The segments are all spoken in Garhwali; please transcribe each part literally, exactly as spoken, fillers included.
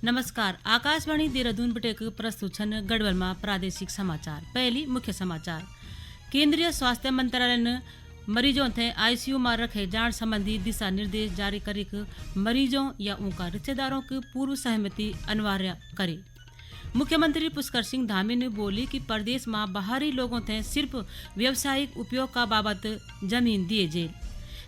नमस्कार, आकाशवाणी देहरादून बटेक प्रस्तुत छन गढ़वाल मा प्रादेशिक समाचार। पहली मुख्य समाचार। केंद्रीय स्वास्थ्य मंत्रालय ने मरीजों थे आईसीयू मा रखे जाण संबंधी दिशा निर्देश जारी करिक मरीजों या उनका रिश्तेदारों की पूर्व सहमति अनिवार्य करे। मुख्यमंत्री पुष्कर सिंह धामी ने बोली कि प्रदेश मा बाहरी लोगों थे सिर्फ व्यावसायिक उपयोग का बाबत जमीन दिए जे।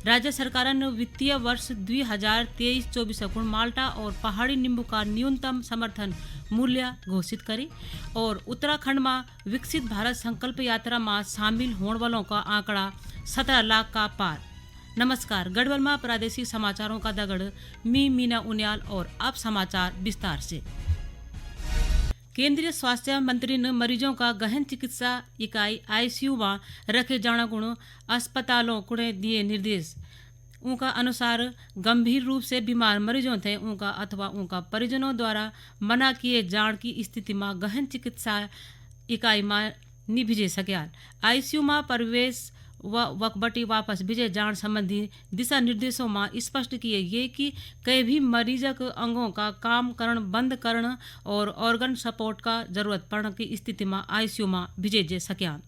राज्य सरकारन वित्तीय वर्ष दुई हजार तेईस चौबीस कुण माल्टा और पहाड़ी नींबू का न्यूनतम समर्थन मूल्य घोषित करी और उत्तराखंड मा विकसित भारत संकल्प यात्रा मा शामिल होण वालों का आंकड़ा सत्रह लाख का पार। नमस्कार, गढ़वाल मा प्रादेशिक समाचारों का दगड़ मी मीना उनियाल और अब समाचार विस्तार से। केंद्रीय स्वास्थ्य मंत्री ने मरीजों का गहन चिकित्सा इकाई आईसीयू मा रखे जाणा कुण अस्पतालों कुणे दिए निर्देश। उनका अनुसार गंभीर रूप से बीमार मरीजों थे उनका अथवा उनका परिजनों द्वारा मना किए जाण की स्थिति मा गहन चिकित्सा इकाई मा नी भिजे सक्याल। आईसीयू मा प्रवेश व वकबटी वापस भिजे जाण संबंधी दिशा निर्देशों मा स्पष्ट किए गए कि कई भी मरीजक अंगों का काम करण बंद करण और organ support का जरूरत पड़न की स्थिति मा आईसीयू मा भिजे जे सक्यान।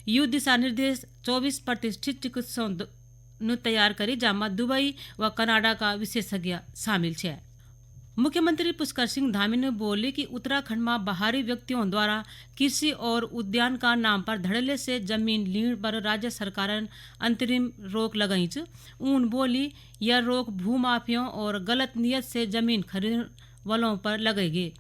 यू दिशा निर्देश चौबीस प्रतिष्ठित चिकित्सकों द-, नु तैयार करी, जामा दुबई व कनाडा का विशेषज्ञ शामिल छे। मुख्यमंत्री पुष्कर सिंह धामी ने बोली कि उत्तराखंड मा बाहरी व्यक्तियों द्वारा कृषि और उद्यान का नाम पर धड़ल्ले से जमीन लीण पर राज्य सरकारन अंतरिम रोक लगाई च। ऊन बोली, यह रोक भूमाफियों और गलत नियत से जमीन खरीदण वालों पर लगेगी।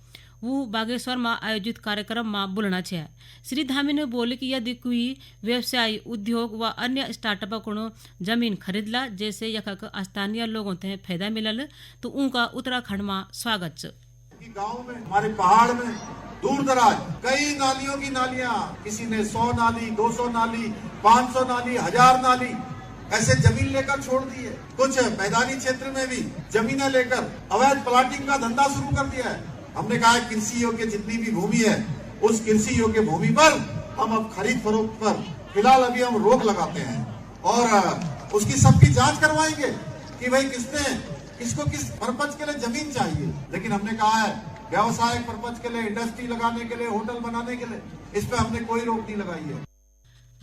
वो बागेश्वर मा आयोजित कार्यक्रम मा बोलना छे। श्री धामी ने बोली कि यदि कोई व्यवसायी, उद्योग व अन्य startup कुणो जमीन खरीदला, जैसे यखक स्थानीय लोगों थे फायदा मिलल, तो उनका उत्तराखंड मा स्वागत च। कि गांव में, हमारे पहाड़ में, दूर दराज कई नालियों की नालियां, किसी ने सौ नाली, दो सौ नाली, पाँच सौ नाली, हजार नाली, ऐसे जमीन लेकर छोड़ दी है। कुछ मैदानी क्षेत्र में भी जमीनें लेकर अवैध प्लाटिंग का धंधा शुरू कर दिया है। हमने कहा है, कृषि योग्य जितनी भी भूमि है, उस कृषि योग्य भूमि पर हम अब खरीद फरोख्त पर फिलहाल अभी हम रोक लगाते हैं और, अ, उसकी सबकी जांच करवाएंगे कि भाई किसने, किसको किस पर्पज के लिए जमीन चाहिए। लेकिन हमने कहा है, व्यावसायिक पर्पज के लिए, इंडस्ट्री लगाने के लिए, होटल बनाने के लिए, इस पे हमने कोई रोक नहीं लगाई है।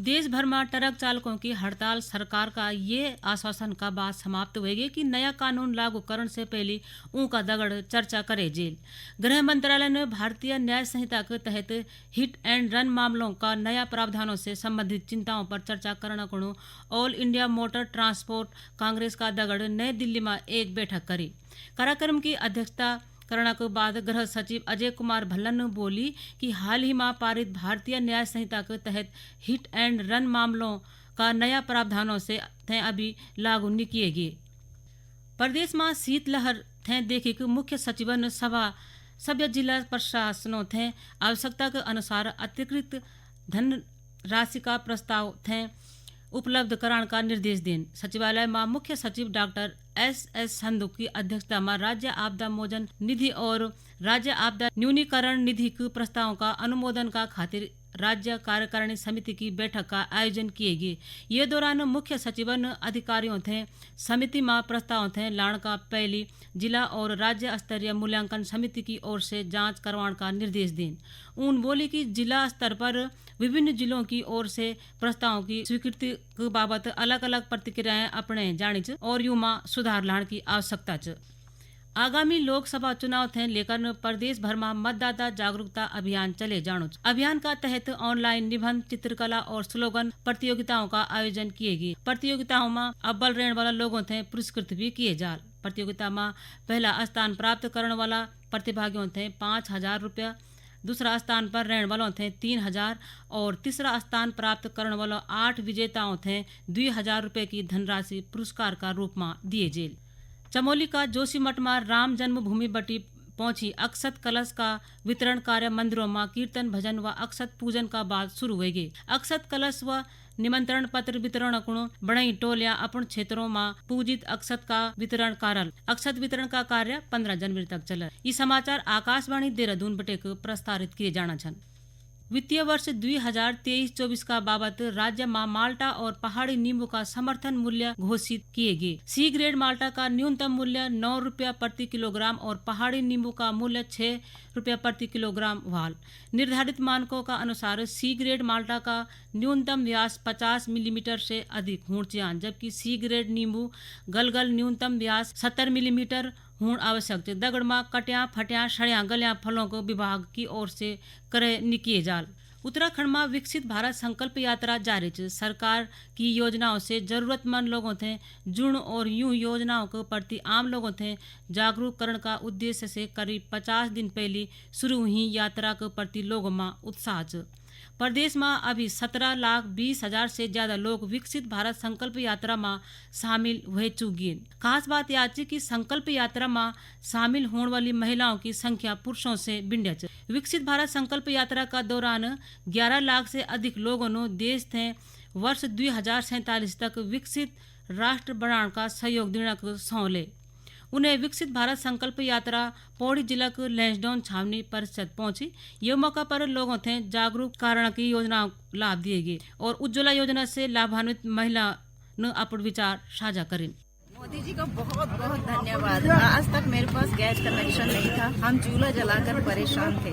देश भर में ट्रक चालकों की हड़ताल सरकार का ये आश्वासन का बाद समाप्त होएगी कि नया कानून लागू करण से पहले ऊं का दगड़ चर्चा करे जेल। गृह मंत्रालय ने भारतीय न्याय संहिता के तहत hit and run मामलों का नया प्रावधानों से संबंधित चिंताओं पर चर्चा करण कुणु All India Motor Transport Congress का दगड़ नई दिल्ली में एक बैठक करी। कार्यक्रम की अध्यक्षता करण के बाद गृह सचिव अजय कुमार भल्ला ने बोली कि हाल ही में पारित भारतीय न्याय संहिता के तहत hit and run मामलों का नया प्रावधानों से थे अभी लागू नी किए गए। प्रदेश में शीतलहर थे देखिक मुख्य सचिवन सभा सभ्य जिला प्रशासनों थे आवश्यकता के अनुसार अतिरिक्त धन राशि का प्रस्ताव थे उपलब्ध कराण का निर्देश देन। सचिवालय में मुख्य सचिव डॉक्टर एस एस संधू की अध्यक्षता में राज्य आपदा मोचन निधि और राज्य आपदा न्यूनीकरण निधि के प्रस्तावों का अनुमोदन का खातिर राज्य कार्यकारिणी समिति की बैठक का आयोजन किए गए। ये दौरान मुख्य सचिवन अधिकारियों थे समिति में प्रस्ताव थे लाण का पहली जिला और राज्य स्तरीय मूल्यांकन समिति की ओर से जांच करवाण का निर्देश देन। उन बोली कि जिला स्तर पर विभिन्न जिलों की ओर से प्रस्तावों की स्वीकृति के बाबत अलग-अलग प्रतिक्रियाएं अपने जाणी च और युमा सुधार लाण की आवश्यकता च। आगामी लोकसभा चुनाव थे लेकर प्रदेश भर में मतदाता जागरूकता अभियान चले जाणो च। अभियान का तहत online निबंध, चित्रकला और स्लोगन प्रतियोगिताओं का आयोजन किए गए। प्रतियोगिताओं में अव्वल रहने वाला लोगों थे पुरस्कृत भी किए जाल। प्रतियोगिता में पहला स्थान प्राप्त करने वाला प्रतिभागियों थे पाँच हजार रुपया, दूसरा स्थान पर रहने वालों थे तीन हजार और तीसरा स्थान प्राप्त करने वालों आठ विजेताओं थे दुई हजार रुपये की धनराशि पुरस्कार का रूप में दिए जेल। चमोली का जोशीमठ में राम जन्मभूमि बटी पहुंची अक्षत कलश का वितरण कार्य मंदिरों में कीर्तन भजन व अक्षत पूजन का बाद शुरू होएगी। अक्षत कलश व निमंत्रण पत्र वितरण कुणु बड़ई टोलियां अपन क्षेत्रों में पूजित अक्षत का वितरण कारल। अक्षत वितरण का कार्य पन्द्रह जनवरी तक चलल। ये समाचार आकाशवाणी देहरादून बटेक प्रसारित किए जाणा छन। वित्तीय वर्ष दुई हजार तेईस चौबीस का बाबत राज्य मा माल्टा और पहाड़ी नींबू का समर्थन मूल्य घोषित किए गए। सी ग्रेड माल्टा का न्यूनतम मूल्य नौ रुपया प्रति किलोग्राम और पहाड़ी नींबू का मूल्य छह रुपया प्रति किलोग्राम वाल। निर्धारित मानकों का अनुसार सी ग्रेड माल्टा का न्यूनतम व्यास पचास मिलीमीटर से अधिक होण चियान, जबकि सी ग्रेड नींबू गलगल न्यूनतम व्यास सत्तर मिलीमीटर होण आवश्यक च। दगड़ मा कट्यां, फट्यां, सड़्यां, गल्यां फलों को विभाग की ओर से क्रय नि किए जाल। उत्तराखंड मा विकसित भारत संकल्प यात्रा जारी च। सरकार की योजनाओं से जरूरतमंद लोगों थे जुड़ण और यूं योजनाओं के प्रति आम लोगों थे जागरूक करण का उद्देश्य से करीब पचास दिन पहले शुरू हुई यात्रा के प्रति लोगों मा उत्साह च। प्रदेश मा अभी सत्रह लाख बीस हजार से ज्यादा लोग विकसित भारत संकल्प यात्रा मा शामिल हुए चुकी हैं। खास बात या च कि संकल्प यात्रा मा शामिल होण वाली महिलाओं की संख्या पुरुषों से भिंड्या च। विकसित भारत संकल्प यात्रा का दौरान ग्यारह लाख से अधिक लोगों ने देश थे वर्ष दुई हजार सैंतालीस तक विकसित राष्ट्र बनाण का सहयोग देण का सौंले। उन्हें विकसित भारत संकल्प यात्रा पौड़ी जिला के लैंसडौन छावनी परिषद पहुंची। ये मौका पर लोगों थे जागरूक करण की योजना लाभ दिए गए और उज्ज्वला योजना से लाभान्वित महिला ने अपन विचार साझा करें। मोदी जी का बहुत बहुत धन्यवाद। आज तक मेरे पास गैस कनेक्शन नहीं था, हम चूल्हा जलाकर परेशान थे,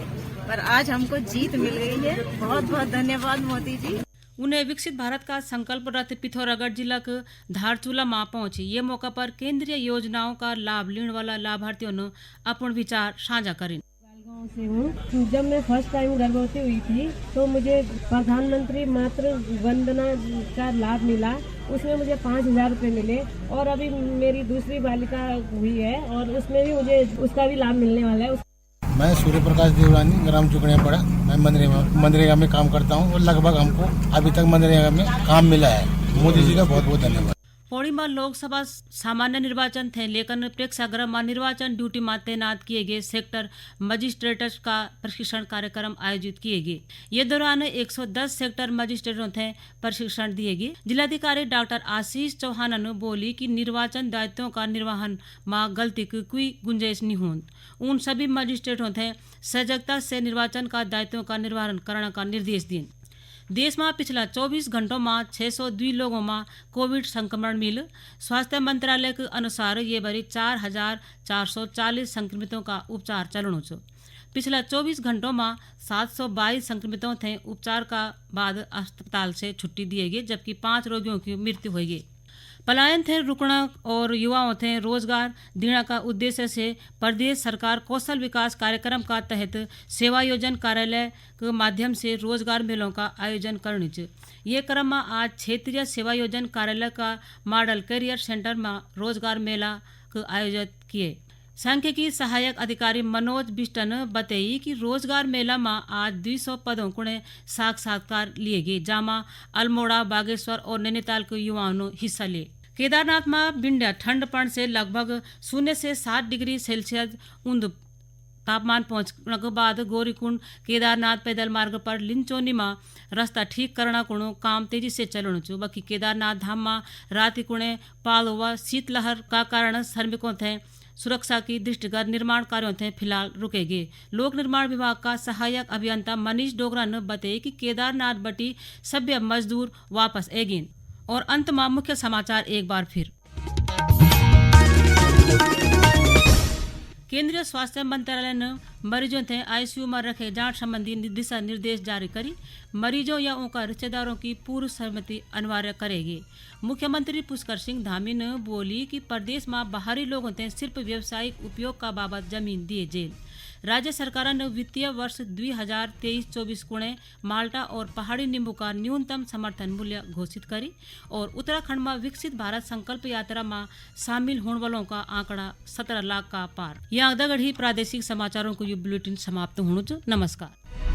पर आज हमको जीत मिल गई है। बहुत बहुत धन्यवाद मोदी जी। उन्हें विकसित भारत का संकल्प रथ पिथौरागढ़ जिला के धारचूला मा पहुंची। ये मौका पर केंद्रीय योजनाओं का लाभ लेने वाला लाभार्थियों ने अपन विचार साझा करें। गाँव से हूँ। जब मैं फर्स्ट टाइम गर्भवती हुई थी तो मुझे प्रधानमंत्री मातृ वंदना का लाभ मिला। उसमें मुझे पाँच हजार रुपये मिले और अभी मेरी दूसरी बालिका हुई है और उसमें भी मुझे उसका भी लाभ मिलने वाला है। मैं सूर्य प्रकाश देवरानी, ग्राम चुकड़ियापाड़ा, मैं मनरेगा, मनरेगा में काम करता हूँ और लगभग हमको अभी तक मनरेगा में काम मिला है। मोदी जी का बहुत बहुत धन्यवाद। पौड़ी मा लोकसभा सामान्य निर्वाचन थे लेकन प्रेक्षागृह मा निर्वाचन ड्यूटी मा तैनात किए गए सेक्टर मजिस्ट्रेट्स का प्रशिक्षण कार्यक्रम आयोजित किए गए। ये दौरान एक सौ दस सेक्टर मजिस्ट्रेटों थे प्रशिक्षण दिए गए। जिलाधिकारी डॉक्टर आशीष चौहान ने बोली कि निर्वाचन दायित्वों का निर्वहन मा गलती की कोई गुंजाइश नहीं होन। उन सभी मजिस्ट्रेटों थे सजगता से निर्वाचन का दायित्वों का निर्वहन करने का निर्देश दिए। देश मा पिछला चौबीस घंटों मा छह सौ दुई लोगों मा कोविड संक्रमण मिल। स्वास्थ्य मंत्रालय के अनुसार ये बारी चार हजार चार सौ चालीस संक्रमितों का उपचार चलणो छ। पिछला चौबीस घंटों मा सात सौ बाईस संक्रमितों थे उपचार का बाद अस्पताल से छुट्टी दिए गए, जबकि पाँच रोगियों की मृत्यु हुई गई। पलायन थे रुकणा और युवाओं थे रोजगार देना का उद्देश्य से प्रदेश सरकार कौशल विकास कार्यक्रम का तहत सेवा योजन कार्यालय के माध्यम से रोजगार मेलों का आयोजन करनी च। ये क्रम में आज क्षेत्रीय सेवा योजन कार्यालय का मॉडल करियर सेंटर में रोजगार मेला के आयोजित किए। सांख्यिकी सहायक अधिकारी मनोज बिष्ट ने बतई कि रोजगार मेला में आज दुई सौ पदों कुणे साक्षात्कार लिए गए, जामा अल्मोड़ा, बागेश्वर और नैनीताल के युवाओं ने हिस्सा लिए। केदारनाथ में भिंड्या ठंड पड़न से लगभग शून्य से सात डिग्री सेल्सियस उंद तापमान पहुंचने के बाद गौरीकुंड केदारनाथ पैदल मार्ग पर लिंचोनी में रास्ता ठीक करना कुणो काम तेजी से चलणो च। बाकी केदारनाथ धाम में राति कुणे पालो व शीतलहर का कारण श्रमिकों थे सुरक्षा की दृष्टिगत निर्माण कार्यों थे फिलहाल रुके गए। लोक निर्माण विभाग का सहायक अभियंता मनीष डोगरा ने बताया कि केदारनाथ बटी सभ्य मजदूर वापस एगिन। और अंत में मुख्य समाचार एक बार फिर। केंद्रीय स्वास्थ्य मंत्रालय ने मरीजों थे आईसीयू में रखे जांच संबंधी नि-, दिशा निर्देश जारी करी। मरीजों या उनका रिश्तेदारों की पूर्व सहमति अनिवार्य करेगी। मुख्यमंत्री पुष्कर सिंह धामी ने बोली कि प्रदेश में बाहरी लोगों थे सिर्फ व्यावसायिक उपयोग का बाबत जमीन दिए जेल। राज्य सरकार ने वित्तीय वर्ष दुई हजार तेईस चौबीस कुणे माल्टा और पहाड़ी नींबू का न्यूनतम समर्थन मूल्य घोषित करी और उत्तराखंड में विकसित भारत संकल्प यात्रा में शामिल होने वालों का आंकड़ा सत्रह लाख का पार। यहाँ दगड़ ही प्रादेशिक समाचारों को ये बुलेटिन समाप्त होणु च। नमस्कार।